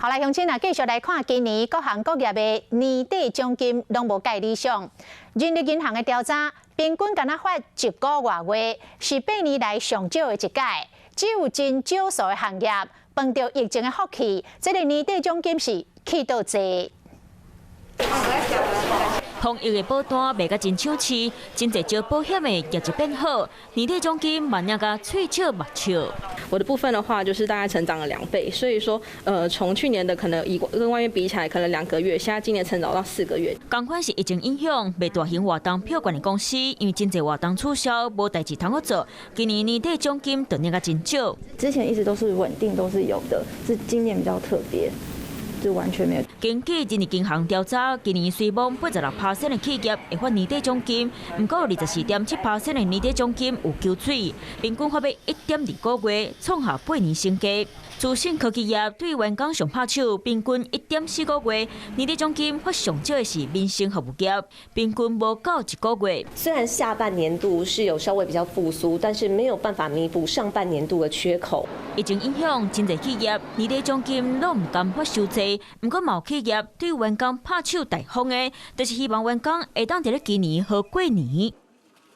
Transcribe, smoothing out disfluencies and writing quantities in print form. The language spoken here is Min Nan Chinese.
好來，鄉親啊，繼續來看今年各行各業的年底獎金攏無蓋理想。人力銀行的調查，平均敢若發一個外月，是8年來上少的一屆。只有真少數的行業，碰著疫情的福氣，這個年底獎金是去倒濟。防疫的保單賣甲真搶市，真濟招保險的業績變好，年底獎金嘛領甲喙笑目笑。我的部分的話，就是大概成長了2倍，所以說，從去年的可能以跟外面比起來，可能2個月，現在今年成長到4個月。仝款是疫情影響，賣大型活動票券的公司，因為真濟活動取消，無代誌通好做，今年年底獎金就領甲真少。之前一直都是穩定，都是有的，是今年比較特別。就完全沒有。根據人力銀行調查，今年雖罔86%的企業會發年底獎金，毋過24.7%的年底獎金有求水，平均發欲1.2個月，創下8年新低。資訊科技業對員工上拍手，平均1.4個月，年底獎金發上少的是民生服務業，平均無到一個月。雖然下半年度是有稍微比較復甦，但是沒有辦法彌補上半年度的缺口。疫情影響，真濟企業年底獎金攏毋甘發傷濟，毋過嘛有企業對員工拍手大方的，就是希望員工會當佇咧今年好過年。